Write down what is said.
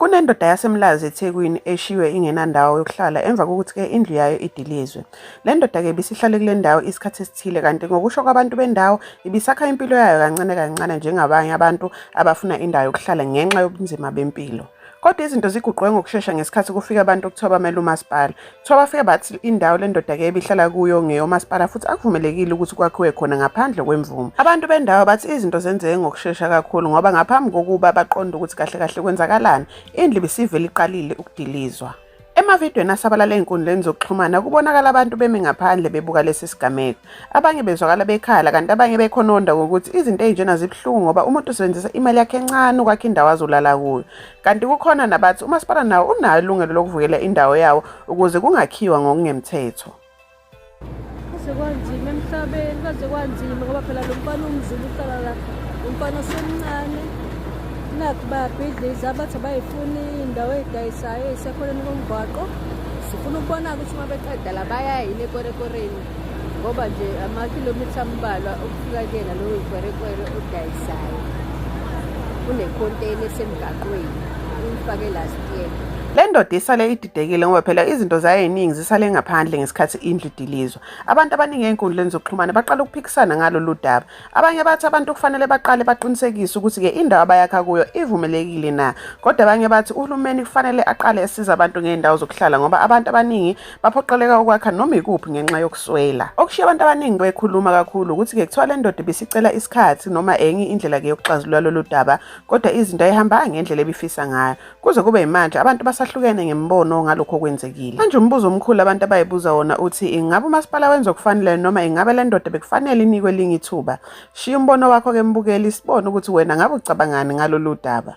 Kunendoda yaseMlazi eThekwini eshiywe ingenandawo yokuhlala emva kokuthi-ke indlu yayo idilizwe. Le ndoda-ke ibisihlale kule ndawo isikhathi esithile kanti ngokusho kwabantu bendawo ibisakha impilo yayo kancane kancane njengabanye abantu abafuna indawo yokuhlala ngenxa yobunzima bempilo. Kodwa izinto ziguquke ngokushesha ngesikhathi kufika abantu okuthiwa bamele umasipala. Kuthiwa bafike bathi indawo le ndoda-ke ebihlala kuyo ngeyomasipala futhi akuvumelekile ukuthi kwakhiwe khona ngaphandle kwemvume. Abantu bendawo bathi izinto zenzeke ngokushesha kakhulu ngoba ngaphambi kokuba baqonde ukuthi kahle kahle kwenzakalani, indlu ibisivele iqalile ukudilizwa. Emavidweni asabalala ey'nkundleni zokuxhumana kubonakala abantu bemi ngaphandle bebuka lesi sigameko. Abanye bezwakala bekhala kanti abanye bekhononda ngokuthi izinto ey'njena zibuhlungu ngoba umuntu usebenzisa imali yakhe encane ukwakha indawo azolala kuyo. Kanti kukhona nabathi umasipala nawo unalo ilungelo lokuvikela indawo yawo ukuze kungakhiwa ngokungemthetho. Kwaze kwanzima emhlabeni, kwaze kwanzima ngoba phela lo mfana umzulu uhlala la, umfana osemncane. Nakhu bayabhidliza bathi abayifuni indawo eyidayisayo eyisekhoneni komgwaqo. Sifuna ukubona ukuthi uma beqeda la baya yini ekwerekwereni ngoba nje amakhilomitha ambalwa ukufika kuyena lowo kwerekwere odayisayo. Kunekhonteyina esemgaqweni uyifake last year. Le ndoda isale ididekile ngoba phela izinto zayo ey'ningi zisale ngaphandle ngesikhathi indlu idilizwa. Abantu abaningi ey'nkundleni zokuxhumana baqala ukuphikisana ngalolu daba. Abanye bathi abantu kufanele baqale baqinisekise ukuthi-ke indawo abayakha kuyo ivumelekile na. Kodwa abanye bathi uhulumeni kufanele aqale esize abantu ngey'ndawo zokuhlala ngoba abantu abaningi baphoqeleka ukwakha noma ikuphi ngenxa yokuswela. Okushiya abantu abaningi bekhuluma kakhulu ukuthi-ke kuthiwa le ndoda ibisicela isikhathi noma enye indlela-ke yokuxazulula lolu daba kodwa izinto ayihambanga ngendlela ebifisa ngayo. Kuze kube yimanje abantu basahlukene ngemibono ngalokhu okwenzekile. Manje umbuzo omkhulu abantu abayibuza wona uthi ingabe umasipala wenza okufanele noma ingabe le ndoda bekufanele inikwe elinye ithuba? Shiya umbono wakho ke mbukeli sibone ukuthi wena ngabe ucabangani ngalolu daba.